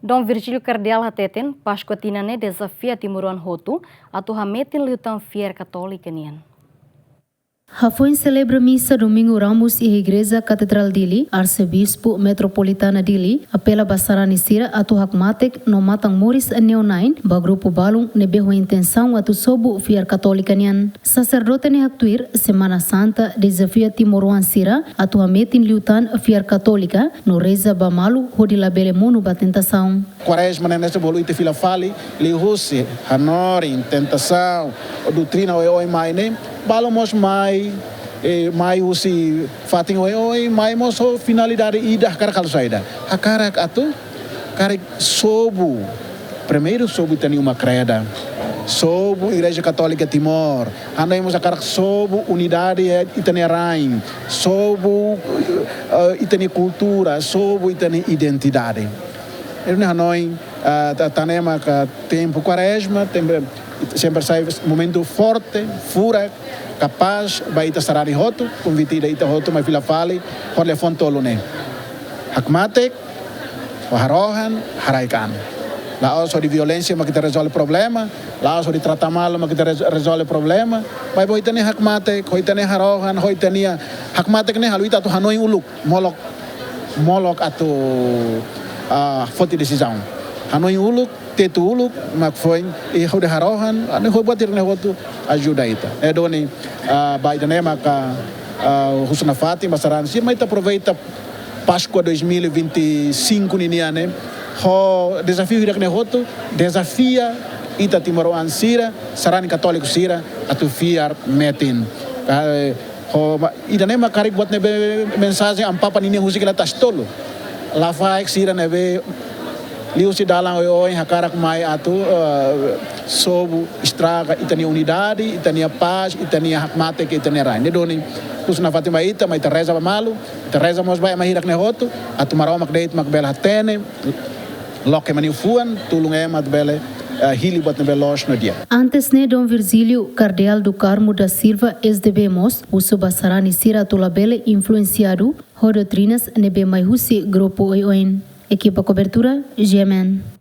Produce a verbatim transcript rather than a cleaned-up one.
Dom Virgílio Kardeál hateten, Páskua tinan ne'e dezafia timoroan hotu atu hametin liután fiar katólika nian. Hafoin selebra misa Domingu Ramos iha Igreja Katedrál Dili, Arsebispu Metropolitana Dili apela ba sarani sira atu hakmatek no matan-moris neu-na'in ba grupu balun ne'ebé ho intensaun atu sobu fiar katólika nian. Saserdote ne'e haktuir, Semana Santa dezafia timoroan sira atu hametin liután fiar katólika no reza ba malu hodi labele monu ba tentasaun. Kuarezma ne'e ne'e bolu ita fila fali, liuhusi hanorin, tentasaun, doutrina oioin mai ne'e, balun mós mai, eh, mai husi fatin oioin, mai mós ho finalidade ida, hakarak halo saida. Hakarak atu, karik sobu, primeiru sobu ita-nia uma kreda, sobu Igreja Katólika Timor, hanoin mós hakarak sobu unidade, eh, ita-nia rain, sobu, eh, ita-nia kultura, sobu ita-nia identidade. Ida-ne'e hanoin, ah, ta, tanba ne'e maka tempu Kuarezma, tempu, sempre sai momentu forte, furak, kapás, ba ita sarani hotu, konvite ita hotu, mai fila fali, ho telefone tolu ne'e. Hakmatek, ho harohan, haraik an. La'ós hodi violénsia mak ita rezolve problema, la'ós hodi trata malu mak ita rez-, rezolve problema, maibé ho ita-nia hakmatek, ho ita-nia harohan, ho ita-nia hakmatek ne'e halo ita atu hanoin uluk, molok, molok atu, ah, foti desizaun. Hanoin uluk, tetu uluk, mak foin, i hodi harohan, hanoin ho buat sira-ne'e hotu ajuda ita. Ne'e duni, ah, ba ida-ne'e maka, ah, husu nafatin ba sarani sira, mai ita aproveita Páskua dois mil e vinte e cinco ninian ne'e, ho dezafiu hirak-ne'e hotu, dezafia ita timoroan sira, sarani katóliku sira, atu fiar metin. Ah, eh, ho ma-, ida-ne'e mak karik buat ne'ebé mensajen Amu Papa ninia husik hela Tasi Tolu. Lafaek sira ne'ebé liuhusi dalan oioin hakarak mai atu, eh, sobu, estraga ita-nia unidade, ita-nia pás, ita-nia hakmatek, ita-nia rain. Ne'e duni, husu nafatin ba ita, mai ita reza ba malu, ita reza mós ba ema hirak-ne'e hotu, atu Maromak de'it mak bele hatene, loke ema nia fuan, tulun ema atu bele, eh, hili buat ne'ebé loos no di'ak. Antes ne'e Dom Virgílio Kardeál do Carmo da Silva, S D B mós, husu ba sarani sira atu labele influensiadu ho doutrinas ne'ebé mai husi grupu oioin. Ekipa kobertura, G M N.